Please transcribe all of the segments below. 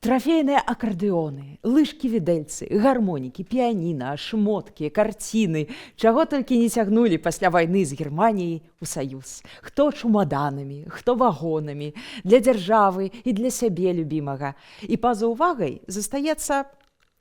Трафейныя акардэоны, лыжкі-відэльцы, гармонікі, піяніна, шмоткі, карціны, чаго толькі не цягнулі пасля вайны з Германіяй у Саюз. Хто чумаданамі, хто вагонамі, для дзяржавы і для сябе любімага. І па-за ўвагай застаецца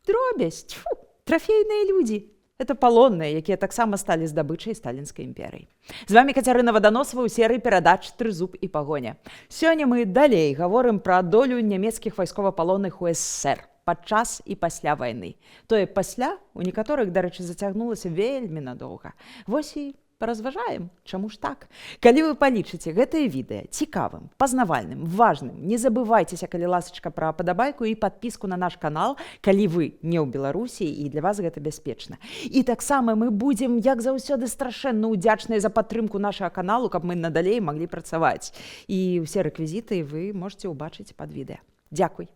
дробязь, тьфу, трафейныя людзі. Это палонныя, якія таксама сталі здабычай сталінскай імперыі. З вами Кацярына Ваданосава ў серыі перадач «Трызуб і пагоня». Сёння мы далей гаворым пра долю нямецкіх вайсковапалонных у СССР падчас і пасля вайны. Тое пасля у некаторых, дарэчы, зацягнулася вельмі надоўга. Вось і паразважаем, чаму ж так. Калі вы палічыце гэтае відэа цікавым, пазнавальным, важным, не забывайцеся, калі ласачка, пра падабайку і падпіску на наш канал, калі вы не ў Беларусі і для вас гэта бяспечна. І таксама мы будзем, як заўсёды, страшэнна ўдзячныя за падтрымку нашага каналу, каб мы надалей маглі працаваць. І ўсе рэквізіты вы можете ўбачыць пад відэа. Дзякуй.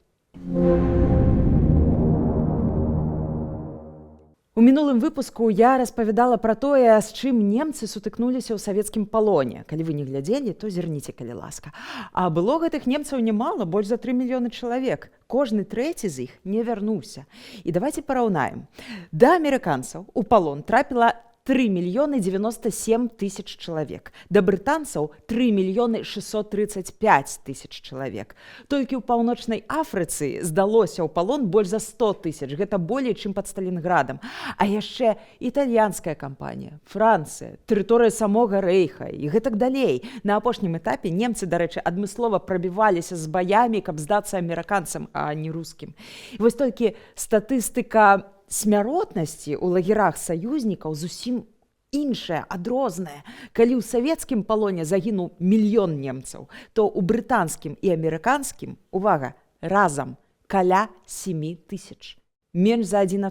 У мінулым выпуску я распавядала пра тое, з чым немцы сутыкнуліся ў савецкім палоне. Калі вы не глядзелі, то зірніце, калі ласка. А было гэтых немцаў нямала, больш за 3 мільёны чалавек. Кожны трэці з іх не вярнуўся. І давайте параўнаем. Да амерыканцаў у палон трапіла 3 мільёны 97 тысяч чалавек. Да брытанцаў 3 мільёны 635 тысяч чалавек. Толькі ў Паўночнай Афрыцы здалося ў палон больш за 100 тысяч. Гэта болей, чым пад Сталінградам. А яшчэ італьянская кампанія, Францыя, тэрыторыя самога Рэйха і гэтак далей. На апошнім этапе немцы, дарэчы, адмыслова прабіваліся з баямі, каб здацца амерыканцам, а не рускім. І вось толькі статыстыка смяротнасці ў лагерах саюзнікаў зусім іншая, адрозная. Калі ў савецкім палоне загінуў мільён немцаў, то ў брытанскім і амерыканскім, увага, разам каля 7 тысяч. Менш за 1%.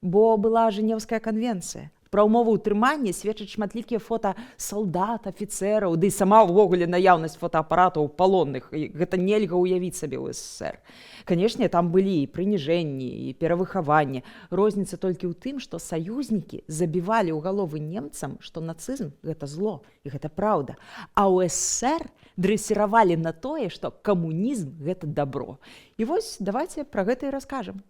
Бо была Жэнеўская канвенцыя. Пра ўмовы ўтрымання сведчаць шматлікія фота салдат, афіцэраў, ды і сама ўвогуле наяўнасць фотаапаратаў палонных. І гэта нельга ўявіць сабе ў СССР. Канешне, там былі і прыніжэнні, і перавыхаванне. Розніца толькі ў тым, што саюзнікі забівалі ў галовы немцам, што нацызм гэта зло, і гэта праўда. А ў СССР дрэсіравалі на тое, што камунізм гэта дабро. І вось давайте пра гэта і раскажам.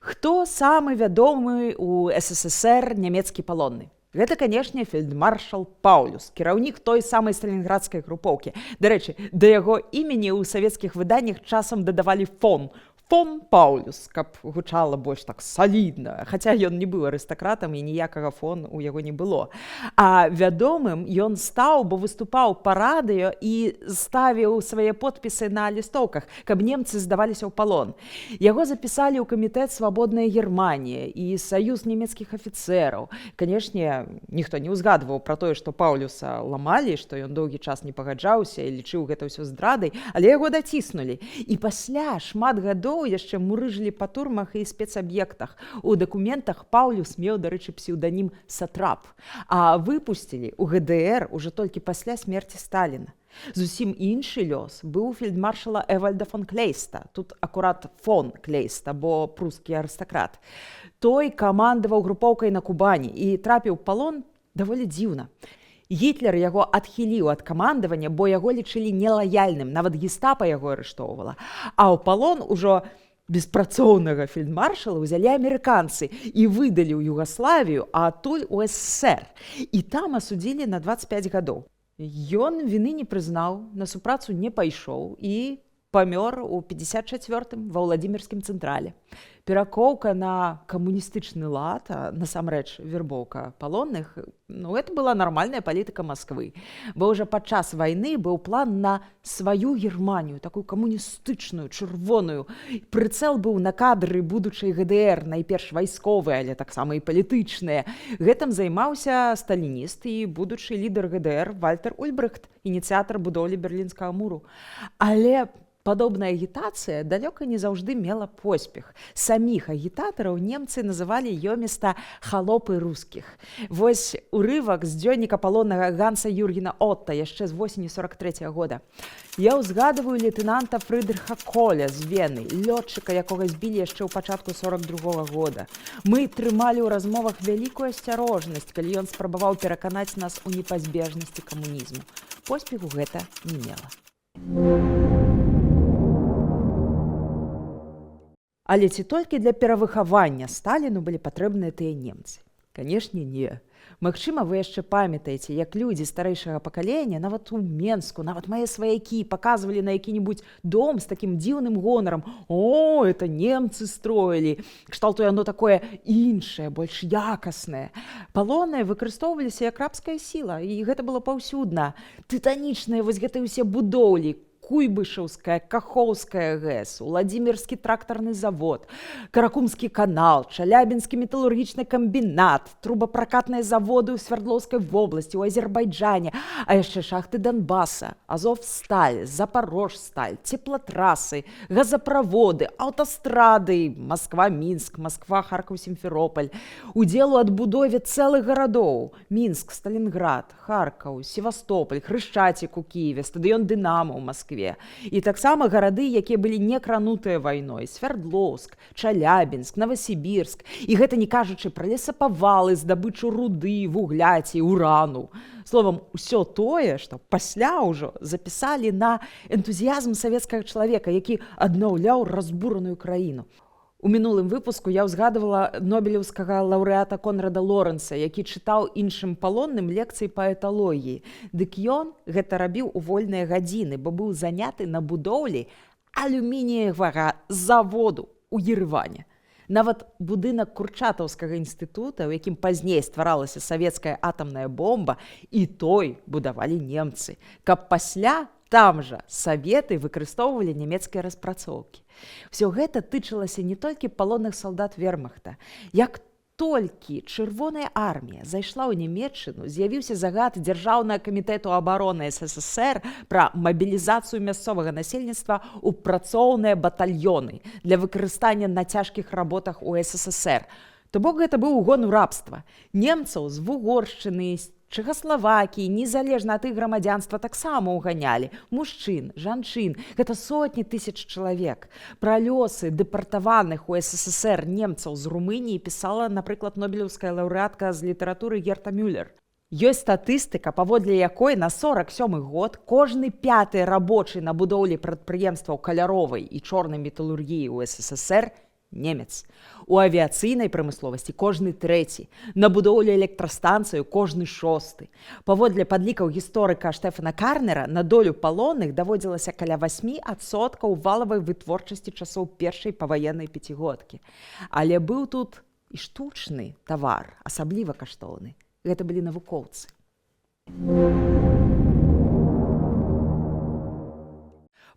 Хто самы вядомы у СССР нямецкі палонны? Гэта, канешне, фельдмаршал Паулюс, кіраўнік той самай сталінградскай групоўкі. Дарэчы, да яго імені ў савецкіх выданнях часам дадавалі фон, фон Паулюс, каб гучала больш так салідна, хаця ён не быў арыстакратам і ніякага фон у яго не было. А вядомым ён стаў, бо выступаў па радыё і ставіў свае подпісы на лістоўках, каб немцы здаваліся ў палон. Яго запісалі ў камітэт «Свабодная Германія» і саюз нямецкіх афіцэраў. Канешне, ніхто не ўзгадваў пра тое, што Паулюса ламалі, што ён доўгі час не пагаджаўся і лічыў гэта ўсё здрадай, але яго даціснулі. І пасля шмат гадоў яшчэ мурыжылі па турмах і спецаб'ектах. У дакументах Паулюс меў, дарэчы, псеўданім Сатрап. А выпусцілі ў ГДР уже толькі пасля смерці Сталіна. Зусім іншы лёс быў у фельдмаршала Эвальда фон Клейста. Тут акурат фон Клейста, бо прускі арыстакрат. Той камандаваў групоўкай на Кубані і трапіў палон даволі дзіўна. Гітлер яго адхіліў ад камандавання, бо яго лічылі нелаяльным, нават гестапа яго арыштоўвала. А ў палон ужо беспрацоўнага фельдмаршала ўзялі амерыканцы і выдалі ў Югаславію, а адтуль у СССР. І там асудзілі на 25 гадоў. Ён віны не прызнаў, на супрацу не пайшоў і памёр у 54 ва ўладзімірскім цэнтрале. Перакоўка на камуністычны лад, а насамрэч вербоўка палонных, ну, это была нармальная палітыка Масквы. Бо ўжо падчас вайны быў план на сваю Германію, такую камуністычную, чырвоную. Прыцэл быў на кадры будучай ГДР, найперш вайсковыя, але таксама і палітычныя. Гэтым займаўся сталініст і будучы лідар ГДР Вальтер Ульбрыхт, ініцыятар будоўлі Берлінскага муру. Але падобная агітацыя далёка не заўжды мела поспех. Саміх агітатараў немцы называлі ёміста «холопы русских». Вось урывак з дзённіка палоннага Ганса Юргена Отта яшчэ з восені 43 -го года. «Я ўзгадываю лейтенанта Фрыдрыха Коля з Вены, лётчыка, якога збілі яшчэ ў пачатку 42 -го года. Мы трымалі ў размовах вялікую асцярожнасць, калі ён спрабаваў пераканаць нас у непазбежнасці камунізму. Поспеху гэта не мела. Але ці толькі для перавыхавання Сталіну былі патрэбныя тыя немцы? Канешне, не. Магчыма, вы яшчэ памятаеце, як людзі старэйшага пакалення, нават у Менску, нават мае сваякі паказвалі на які-небудзь дом з такім дзіўным гонарам: «О, это немцы строілі!» Кшталту яно такое іншае, больш якаснае. Палонныя выкарыстоўваліся як рабская сіла, і гэта было паўсюдна. Тытанічныя вось гэтыя ўсе будоўлі: Куйбышаўская, Кахоўская ГЭС, Уладзімірскі трактарны завод, Каракумскі канал, Чалябінскі металургічны камбінат, трубапракатныя заводы ў Свярдлоўскай вобласці, у Азербайджане, а яшчэ шахты Донбаса, Азовсталь, Запорожсталь, цеплатрасы, газаправоды, аўтастрады Масква-Мінск, Масква-Харкаў-Сімферополь, удзел у адбудове цэлых гарадоў: Мінск, Сталінград, Харкаў, Севастополь, Хрышчацік у Кіеве, стадыён Дынама ў Маскве. І таксама гарады, якія былі не кранутыя вайной: Свярдлоўск, Чалябінск, Навасібірск. І гэта не кажучы пра лесапавалы, здабычу руды, вугля ці урану. Словам, усё тое, што пасля ўжо запісалі на энтузіязм савецкага чалавека, які аднаўляў разбураную краіну. У мінулым выпуску я ўзгадывала нобелеўскага лаўрэата Конрада Лорэнса, які чытаў іншым палонным лекцыі па эталогіі. Дык ён гэта рабіў у вольныя гадзіны, бо быў заняты на будоўлі алюмініевага заводу ў Ерыване. Нават будынак Курчатаўскага інстытута, у якім пазней стваралася савецкая атамная бомба, і той будавалі немцы, каб пасля там жа саветы выкарыстоўвалі нямецкія распрацоўкі. Усё гэта тычылася не толькі палонных салдат вермахта. Як толькі Чырвоная армія зайшла ў Нямеччыну, з'явіўся загад Дзяржаўнага камітэту абароны СССР пра мабілізацыю мясцовага насельніцтва ў працоўныя батальёны для выкарыстання на цяжкіх работах у СССР. То бок гэта быў угон у рабства. Немцаў з Вугоршчыны, з Чэхаславакіі, незалежна ад іх грамадзянства, таксама ўганялі. Мужчын, жанчын, гэта сотні тысяч чалавек. Пра лёсы дэпартаваных у СССР немцаў з Румыніі пісала, напрыклад, нобелеўская лаўрэатка з літаратуры Герта Мюллер. Ёсць статыстыка, паводле якой на 47 год кожны пяты рабочы на будоўлі прадпрыемстваў каляровай і чорнай металургіі ў СССР немец. У авіяцыйнай прамысловасці кожны трэці, на будоўлі электрастанцыю кожны шосты. Паводле падлікаў гісторыка Штэфана Карнера, на долю палонных даводзілася каля 8% валавай вытворчасці часоў першай паваеннай пяцігодкі. Але быў тут і штучны тавар, асабліва каштоўны. Гэта былі навукоўцы.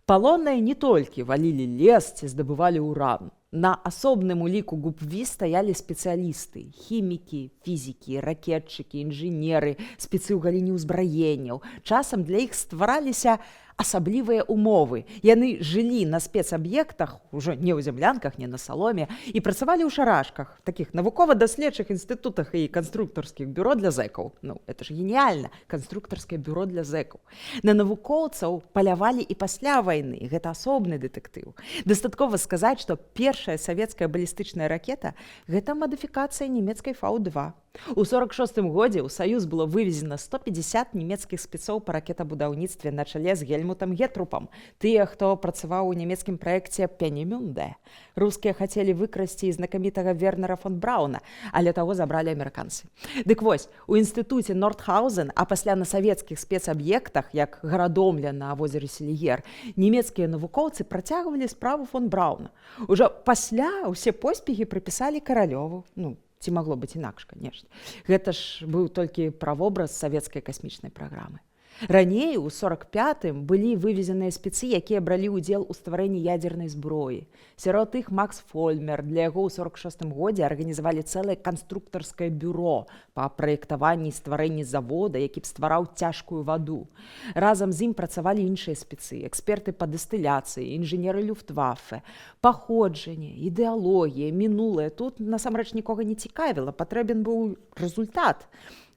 Палонныя не толькі валілі лес ці здабывалі ўран. На асобным уліку ГУПВІ стаялі спецыялісты: хімікі, фізікі, ракетчыкі, інжынеры, спецы ў галіне ўзбраенняў. Часам для іх ствараліся асаблівыя умовы. Яны жылі на спецаб'ектах, ужо не ў зямлянках, не на саломе, і працавалі ў шарашках, такіх навукова-даследчых інстытутах і канструктарскіх бюро для зэкаў. Ну, это ж геніяльна, канструктарскае бюро для зэкаў. На навукоўцаў палявалі і пасля вайны, гэта асобны дэтэктыў. Дастаткова сказаць, што першая савецкая балістычная ракета гэта мадыфікацыя нямецкай Фау-2. У 46 годзе ў Саюз было вывезена 150 нямецкіх спецоў па ракетабудаўніцтве на чале з Гельмутам Гетрупам. Тыя, хто працаваў у нямецкім праекце Пенемюнде. Рускія хацелі выкрасці і знакамітага Вернера фон Брауна, але таго забралі амерыканцы. Дык вось, у інстытуце Нордхаузен, а пасля на савецкіх спецаб'ектах, як Гарадомля на возеры Селігер, нямецкія навукоўцы працягвалі справу фон Брауна. Ужо пасля ўсе поспехі прыпісалі Каралёву. Ну, ці магло быць інакш, конечно. Гэта ж быў толькі правобраз савецкай касмічнай праграмы. Раней у 45-м былі вывезеныя спецы, якія бралі ўдзел у стварэнні ядзернай зброі. Сярод іх Макс Фольмер, для яго ў 46 годзе арганізавалі цэлае канструктарскае бюро па праектаванні і стварэнні завода, які б ствараў цяжкую ваду. Разам з ім працавалі іншыя спецы, эксперты па дыстыляцыі, інжынеры Люфтваффе. Паходжанне, ідэалогія, мінулае тут насамрэч нікога не цікавіла, патрэбен быў рэзультат.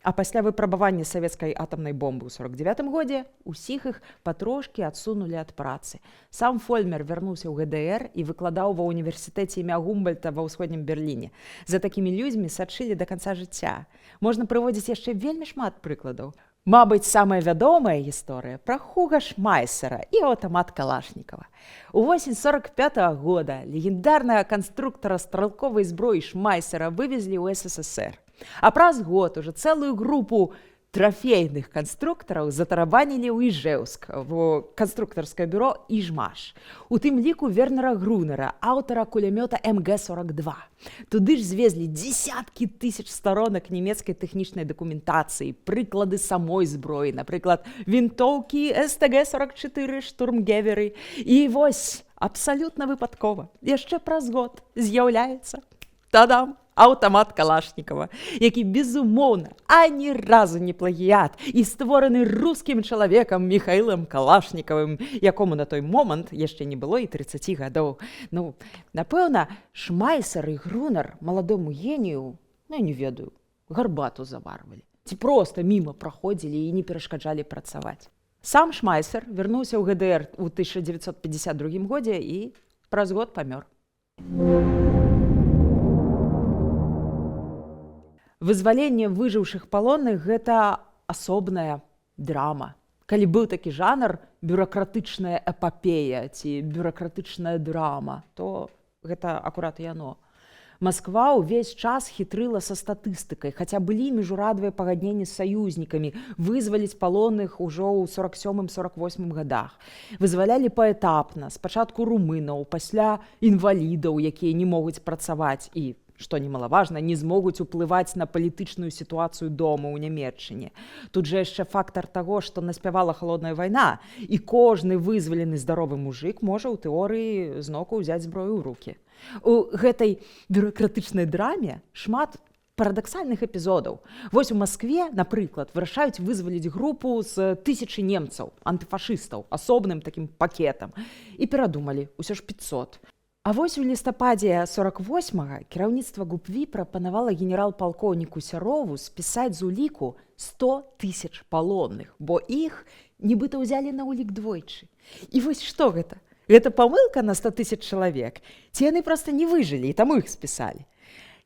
А пасля выпрабавання савецкай атамнай бомбы ў 49 годзе усіх іх патрошкі адсунулі ад працы. Сам Фольмер вярнуўся ў ГДР і выкладаў ва універсітэце імя Гумбальта ва ўсходнім Берліне. За такімі людзьмі сачылі да канца жыцця. Можна прыводзіць яшчэ вельмі шмат прыкладаў. Мабыць, самая вядомая гісторыя пра Хуга Шмайсера і аўтамат Калашнікава. У восень 45-го года легендарнага канструктара стралковай зброі Шмайсера вывезлі ў СССР. А праз год уже цэлую групу трафейных канструктараў затарабанілі ў Іжэўск, в канструктарскае бюро «Іжмаш». У тым ліку Вернера Грунера, аўтара кулямёта МГ-42. Туды ж звезлі дзесяткі тысяч старонак нямецкай тэхнічнай дакументацыі, прыклады самой зброі, напрыклад, вінтоўкі СТГ-44 штурмгеверы. І вось абсалютна выпадкова, яшчэ праз год з'яўляецца, тадам, аўтамат Калашнікава, які, безумоўна, ані разу не плагіят і створаны рускім чалавекам Михаилом Калашнікавым, якому на той момант яшчэ не было і 30 гадоў. Ну, напэўна, Шмайсер і Грунер маладому генію, ну, я не ведаю, гарбату заварвалі. Ці проста міма праходзілі і не перашкаджалі працаваць. Сам Шмайсер вярнуўся ў ГДР у 1952 годзе і праз год памёр. Вызваленне выжыўшых палонных — гэта асобная драма. Калі быў такі жанр бюракратычная эпапея ці бюракратычная драма, то гэта акурат яно. Масква ўвесь час хітрыла са статыстыкай, хаця былі міжурадавыя пагадненні з саюзнікамі вызваліць палонных ужо ў 47-48 годах. Вызвалялі паэтапна, спачатку румынаў, пасля інвалідаў, якія не могуць працаваць і, што немалаважна, не змогуць уплываць на палітычную сітуацыю дома ў Нямеччыне. Тут жа яшчэ фактар таго, што наспявала халодная вайна, і кожны вызвалены здаровы мужык можа ў тэорыі зноўку ўзяць зброю ў рукі. У гэтай бюракратычнай драме шмат парадаксальных эпізодаў. Вось у Маскве, напрыклад, вырашаюць вызваліць групу з 1000 немцаў, антыфашыстаў, асобным такім пакетам. І перадумалі, усё ж 500. А вось у лістападзе 48 кіраўніцтва ГУПВІ прапанавала генерал-палкоўніку Сярову спісаць з уліку 100 тысяч палонных, бо іх нібыта ўзялі на ўлік двойчы. І вось што гэта? Гэта памылка на 100 тысяч чалавек? Ці яны проста не выжылі і таму іх спісалі?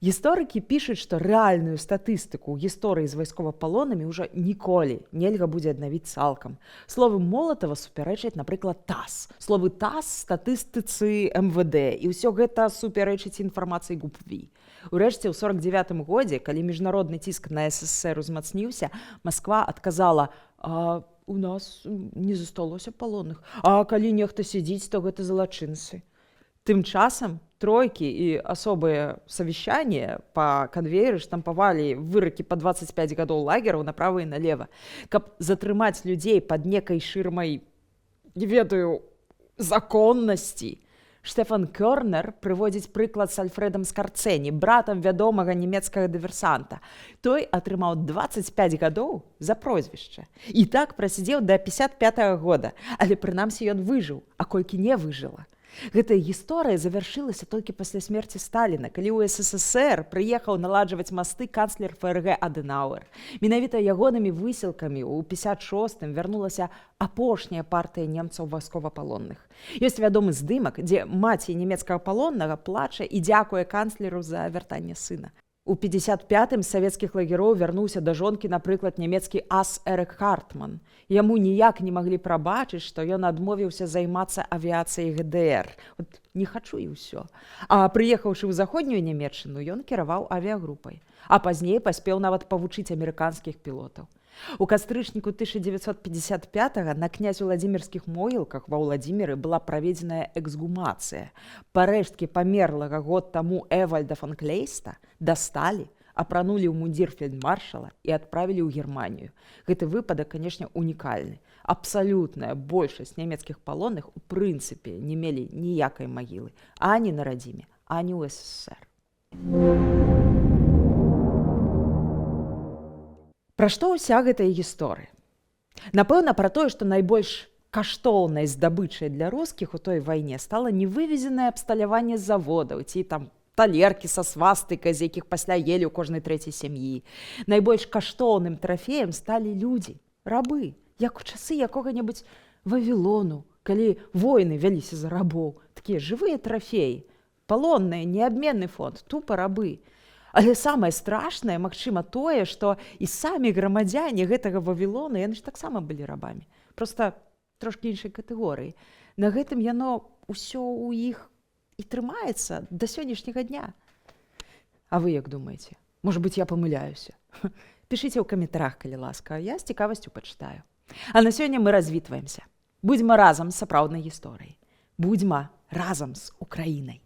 Гісторыкі пішуць, што рэальную статыстыку ў гісторыі з вайсковапалоннымі ўжо ніколі нельга будзе аднавіць цалкам. Словы Молатава супярэчаць, напрыклад, ТАСС. Словы ТАСС статыстыцы МВД. І ўсё гэта супярэчыць інфармацыі ГУПВІ. Урэшце, ў 49 годзе, калі міжнародны ціск на СССР узмацніўся, Масква адказала: «А, у нас не засталося палонных. А калі нехта сядзіць, то гэта залачынцы». Тым часам тройкі і асобыя совещания па канвееры штампавалі выракі па 25 гадоў лагераў направо і налево, каб затрымаць людзей пад некай шырмай, не ведаю, законнасці. Штэфан Кёрнер прыводзіць прыклад з Альфрэдам Скарцэні, братам вядомага нямецкага дыверсанта. Той атрымаў 25 гадоў за прозвішча. І так прасідзеў да 55-го года, але прынамсі ён выжыў, а колькі не выжыла. Гэтая гісторыя завяршылася толькі пасля смерці Сталіна, калі ў СССР прыехаў наладжваць масты канцлер ФРГ Адэнауэр. Менавіта ягонымі высілкамі ў 56 вярнулася апошняя партыя немцаў вайсковапалонных. Ёсць вядомы здымак, дзе маці нямецкага палоннага плача і дзякуе канцлеру за вяртанне сына. У 55-м з савецкіх лагероў вярнуўся да жонкі, напрыклад, нямецкі ас Эрык Хартман. Яму ніяк не маглі прабачыць, што ён адмовіўся займацца авіяцыяй ГДР. Вот не хачу, і ўсё. А прыехаўшы ў заходнюю Нямеччыну, ён кіраваў авіягрупай. А пазней паспеў нават павучыць амерыканскіх пілотаў. У кастрычніку 1955 на Князь Уладзімірскіх могілках ва Ўладзіміры была праведзеная эксгумацыя. Парэшткі памерлага год таму Эвальда фон Клейста дасталі, апранулі ў мундзір фельдмаршала і адправілі ў Германію. Гэты выпадак, канешне, унікальны. Абсалютная большасць нямецкіх палонных у прынцыпе не мелі ніякай магілы ані на радзіме, ані ў СССР. Пра што ўся гэтая гісторыя? Напэўна, пра тое, што найбольш каштоўнай здабычай для рускіх у той вайне стала не вывезенае абсталяванне заводаў ці там талеркі са свастыкай, з якіх пасля елі ў кожнай трэцяй сям'і. Найбольш каштоўным трафеем сталі людзі, рабы, як у часы якога-небудзь Вавілону, калі войны вяліся за рабоў, такія жывыя трафеі, палонныя, неабменны фонд, тупа рабы. Але самае страшнае, магчыма, тое, што і самі грамадзяне гэтага Вавілона, яны ж таксама былі рабамі. Просто трошкі іншай катэгорыі. На гэтым яно ўсё ў іх і трымаецца да сённяшняга дня. А вы як думаеце? Можа быць, я памыляюся. Пішыце ў каментарах, калі ласка, я з цікавасцю пачытаю. А на сёння мы развітваемся. Будзьма разам з сапраўднай гісторыяй. Будзьма разам з Украінай.